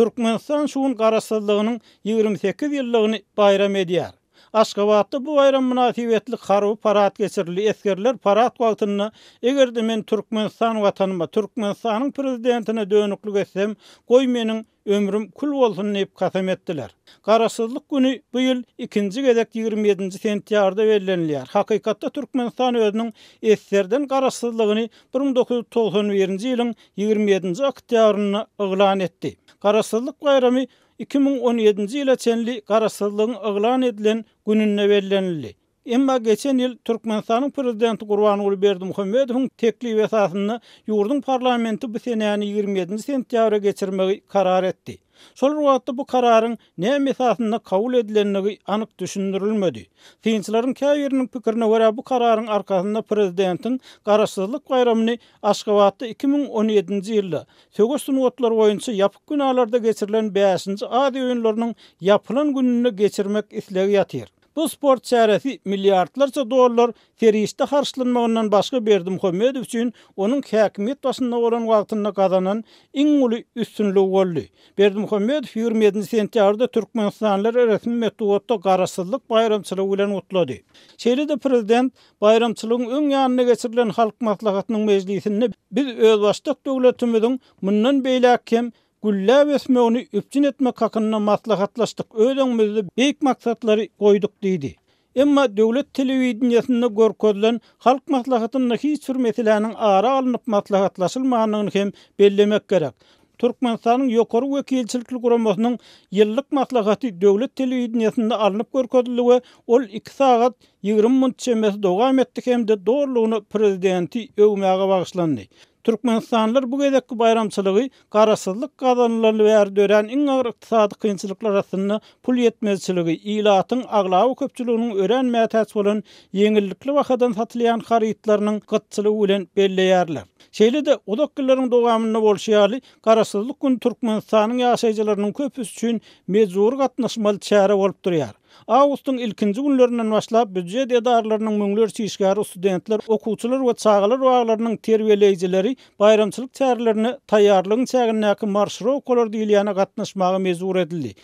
Türkmenistan şu gün Garaşsyzlygynyň 28 ýyllygyny baýram edýär. Aşgabatda bu baýram mynasybetli harby parad geçirildi. Esgerler parad wagtynda Eger-de men Türkmenistan Watanyma, Türkmenistanyň Prezidentine dönüklik etsem, goý meniň ömrüm kül bolsun diýip kasam etdiler. Garaşsyzlyk güni bu ýyl ikinji gezek 27-nji sentýabrda bellenilýär. Hakykatda Türkmenistan özüniň esgerden garaşsyzlygyny 1991-nji ýylyň 27-nji oktýabrynda yglan etdi. Garaşsyzlyk baýramy 2017-nji ýyla çenli Garaşsyzlygyň yglan edilen gününde bellenildi. Emma geçen ýyl Türkmenistanyň Prezidenti Gurbanguly Berdimuhamedowyň teklibi esasynda ýurduň parlamenti bu senäni 27-nji sentýabra geçirmegi karar etdi. Şol bir wagtda bu kararyň näme esasynda kabul edilendigi anyk düşündirilmedi. Synçylaryň käbiriniň pikirine görä bu kararyň arkasynda prezidentiň Garaşsyzlyk baýramyny Aşgabatda 2017-nji ýylda söweş sungatlary boýunça ýapyk binalarda geçirilen bäşinji Aziýa oýunlarynyň ýapylan gününde geçirmek islegi ýatyr. Bu sport çäresi milliardlarça dollar serişde harçlanmagyndan başga Berdimuhamedow üçin onuň häkimiýet başynda bolan wagtynda gazanan iň uly üstünligi boldy. Berdimuhamedow 27-nji sentýabrda türkmenistanlylary resmi metbugatda Garaşsyzlyk baýramçylygy bilen gutlady. Şeýle-de prezident baýramçylygyň öň ýanynda geçirilen Halk Maslahatynyň mejlisinde biz özbaşdak döwletimiziň mundan beýläk hem gülläp ösmegini üpjün etmek hakynda maslahatlaşdyk, öz öňümizde beýik maksatlary goýduk diýdi. Emma döwlet telewideniýesinde görkezilen Halk Maslahatynda hiç bir meseläniň ara alnyp maslahatlaşylmandygyny hem bellemek gerek. Türkmenistanyň ýokary wekilçilikli guramasynyň ýyllyk maslahaty döwlet telewideniýesinde alnyp görkezildi we ol iki sagat 20 munt çemesi dowam etdi hem-de dolulygyna prezidenti öwmäge bagyşlandy. Türkmenistanlylar bu gezekki baýramçylygy Garaşsyzlyk gazanylaly bäri dörän iň agyr ykdysady kynçylyklar astynda pul ýetmezçiligi, ilatyň aglaba köpçüliginiň örän mätäç bolan ýeňillikli bahadan satylýan harytlarynyň gytçylygy bilen belleýärler. Şeýle-de, uzak ýyllaryň dowamynda bolşy ýaly, Garaşsyzlyk güni Türkmenistanyň ýaşaýjylarynyň köpüsi üçin mejbury gatnaşmaly çäre bolup durýar. Awgustyň ilkinji günlerinden başlap býujet edaralarynyň müňlerçe işgäri, studentler, okuwçylar we çagalar baglarynyň terbiýeleýjileri baýramçylyk çärelerine taýýarlygyň çägindäki marşirowkalar diýilýäne gatnaşmaga mejbur edildi.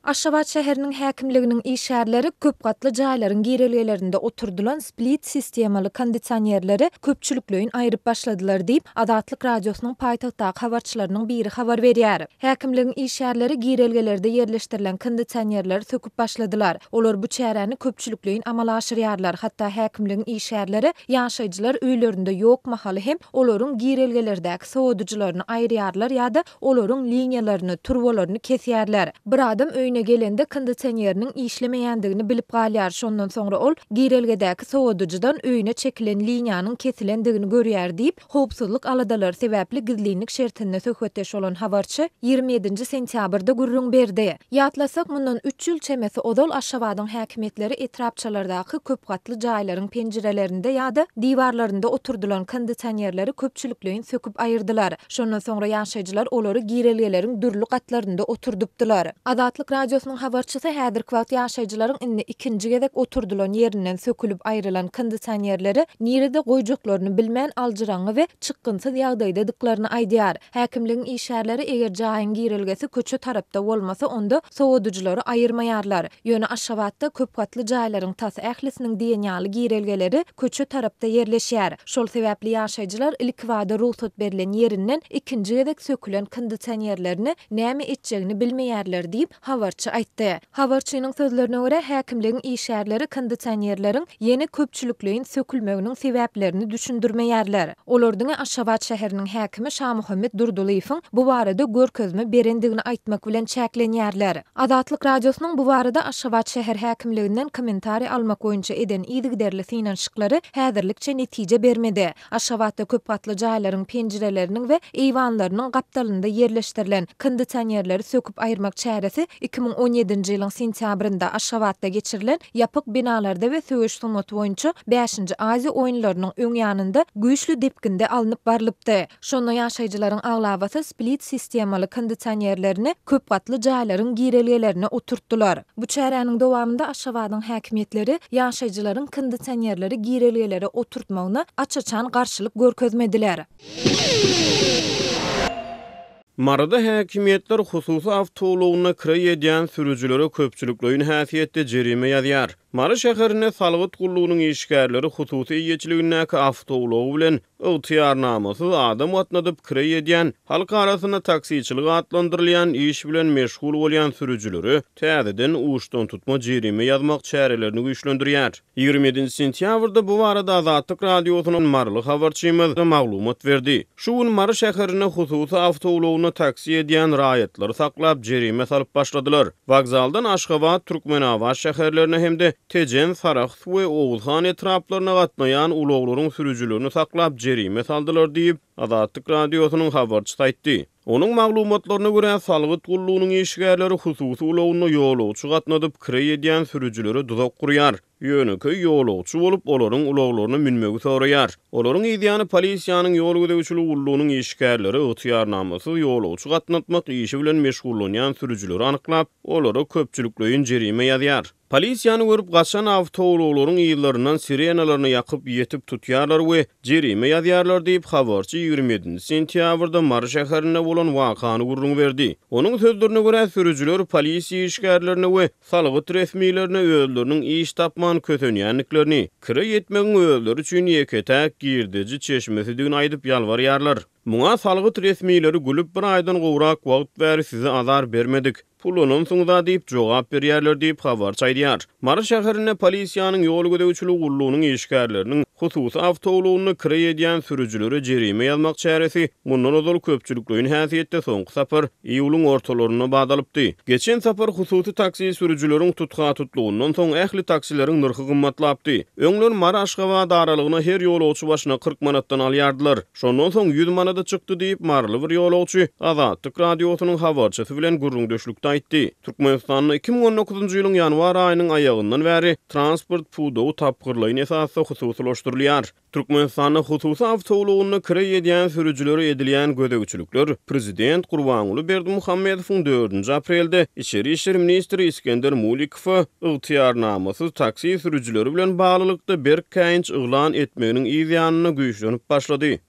Aşgabat şäheriniň häkimliginiň işgärleri köp gatly jaýlaryň girelgelerinde oturdylan split sistemaly kondisionerleri köpçülikleýin aýryp başladylar diýip, Azatlyk Radiosynyň paýtagtdaky habarçylarynyň biri habar berýär. Häkimligiň işgärleri girelgelerde ýerleşdirilen kondisionerleri söküp başladylar. Olar bu çäräni köpçülikleýin amala aşyrýarlar, hatda häkimligiň işgärleri ýaşaýjylar öýlerinde ýok mahaly hem olaryň girelgelerdäki sowadyjylaryny aýyrýarlar ýa-da olaryň liniýalaryny, turbalaryny kesýärler. Bir adam öýüne gelende kondisioneriniň işlemeýändigini bilip galýar, şondan soňra ol girelgedäki sowadyjydan öýüne çekilen liniýanyň kesilendigini görýär diýip, howpsuzlyk aladalary sebäpli gizlinlik şertinde söhbetdeş bolan habarçy 27-nji sentýabrda gürrüň berdi. Ýatlasak, mundan üç ýyl çemesi ozal Aşgabadyň häkimiýetleri etrapçalardaky köp gatly jaýlaryň penjirelerinde ýa-da diwarlarynda oturdylan kondisionerleri köpçülikleýin söküp aýyrdylar. Şondan soňra ýaşaýjylar olary girelgeleriň dürli gatlarynda oturdypdylar. Azatlyk Radiosynyň habarçysy häzirki wagt ýaşaýjylaryň indi ikinji gezek oturdylan ýerinden sökülip aýrylan kondisionerleri nirede goýjaklaryny bilmän aljyraňňy we çykgynsyz ýagdaýdadyklaryny aýdýar. Häkimligiň işgärleri eger jaýyň girelgesi köçe tarapda bolmasa, onda sowadyjylary aýyrmaýarlar. Ýöne Aşgabatda köpgatly jaýlaryň tas ählisiniň diýen ýaly girelgeleri köçe tarapda ýerleşýär. Şol sebäpli ýaşaýjylar ilkibada rugsat berlen ýerinden ikinji gezek sökülen kondisionerlerini näme etjegini bilmeýärler diýip, habarçy aýtdy. Habarçynyň sözlerine görä, häkimligiň işgärleri kondisionerleriň ýene köpçülikleýin sökülmeginiň sebäplerini düşündirmeýärler. Olar diňe Aşgabat şäheriniň häkimi Şamuhammet Durdylyýewiň bu barada görkezme berendigini aýtmak bilen çäklenýärler. Azatlyk Radiosynyň bu barada Aşgabat şäher häkimliginden kommentariý almak boýunça eden yzygiderli synanyşyklary häzirlikçe netije bermedi. Aşgabatda köp gatly jaýlaryň penjireleriniň we eýwanlarynyň gapdalynda ýerleşdirilen kondisionerleri söküp aýyrmak çäresi 2017-nji ýylyň sentýabrynda Aşgabatda geçirilen ýapyk binalarda we söweş sungaty boýunça bäşinji Aziýa oýunlarynyň öň ýanynda güýçli depginde alnyp barlypdy. Şonda ýaşaýjylaryň aglabasy split sistemaly kondisionerlerini köp gatly jaýlaryň girelgelerine oturtdylar. Bu çäräniň dowamynda Aşgabadyň häkimiýetleri ýaşaýjylaryň kondisionerleri girelgelere oturtmagyna aç-açan garşylyk görkezmediler. Maryda häkimiýetler hususy awtoulagynda kireý edýän sürüjilere köpçülikleýin häsiýetde jerime ýazýar. Mary şäherinde salgyt gullugynyň işgärleri hususy eýeçiligindäki awtoulagy bilen ygtyýarnamasyz adam gatnadyp kireý edýän, halk arasynda taksiçilik atlandyrylýan iş bilen meşgul bolýan sürüjilere täzeden uçdantutma jerime ýazmak çärelerini güýçlendirýär. 27 sentýabrda bu barada Azatlyk Radiosyna maryly habarçymyz maglumat berdi. Şu gün Mary şäherinde hususy awtoulagynda taksi edýän raýatlary saklap, jerime salyp başladylar. Wokzaldan Aşgabat, Türkmenabat şäherlerine hem-de Tejen, Sarahs we Oguzhan etraplaryna gatnaýan ulaglaryň sürüjilerini saklap, jerime saldylar diýip, Azatlyk Radiosynyň habarçysy aýtdy. Onuň maglumatlaryna görä, salgyt gullugynyň işgärleri hususy ulagynda ýolagçy gatnadyp, kireý edýän sürüjilere duzak gurýar. Ýönekeý ýolagçy bolup, olaryň ulaglaryna münmegi soraýar. Olaryň yzýany polisiýanyň ýol gözegçiligi gullugynyň işgärleri ygtyýarnamasyz ýolagçy gatnatmak işi bilen meşgullanýan sürüjileri anyklap, olara köpçülikleýin jerime ýazýar. Polisiýany görüp gaçan awtoulaglaryň yzlaryndan sirenalaryny ýakyp ýetip tutýarlar we jerime ýazýarlar diýip, habarçy 27-nji sentýabrda Mary şäherinde bolan wakany gürrüň berdi. Onuň sözlerine görä, sürüjiler polisiýa işgärlerine we salgyt resmilerine özleriniň iş tapman kösenýändiklerini, kireý etmegiň özleri üçin ýeke-täk girdeji çeşmesidigini aýdyp ýalbarýarlar. Muňa salgyt resmileri gülüp, bir aýdan gowrak wagt bäri size azar bermedik, pullanansyňyz-a diýip jogap berýärler diýip, habarçy aýdýar. Mary şäherinde polisiýanyň ýol gözegçiligi gullugynyň işgärleriniň hususy awtoulagynda kireý edýän sürüjilere jerime ýazmak çäresi mundan ozal köpçülikleýin häsiýetde soňky sapar iýulyň ortalarynda bat alypdy. Geçen sapar hususy taksi sürüjileriň tutha-tutlugyndan soň ähli taksileriň nyrhy gymmatlapdy. Öňler Mary-Aşgabat aralygyna her ýolagçy başyna 40 manatdan alýardylar. Şondan soň 100 manada çykdy diýip, maryly bir ýolagçy Azatlyk Radiosynyň habarçysy bilen gürrüňdeşlikde aýtdy. Türkmenistanda 2019-njy ýylyň ýanwar aýynyň aýagyndan bäri transport pudagy tapgyrlaýyn esasda hususylaşdyrylýar. Türkmenistanda hususy awtoulagynda kireý edýän sürüjilere edilýän gözegçilikler prezident Gurbanguly Berdimuhamedowyň dördünji aprelde içeri işler ministri Isgender Mulikowa ygtyýarnamasyz taksi sürüjileri bilen baglylykda berk käýinç yglan etmeginiň yz ýanynda güýçlenip başlady.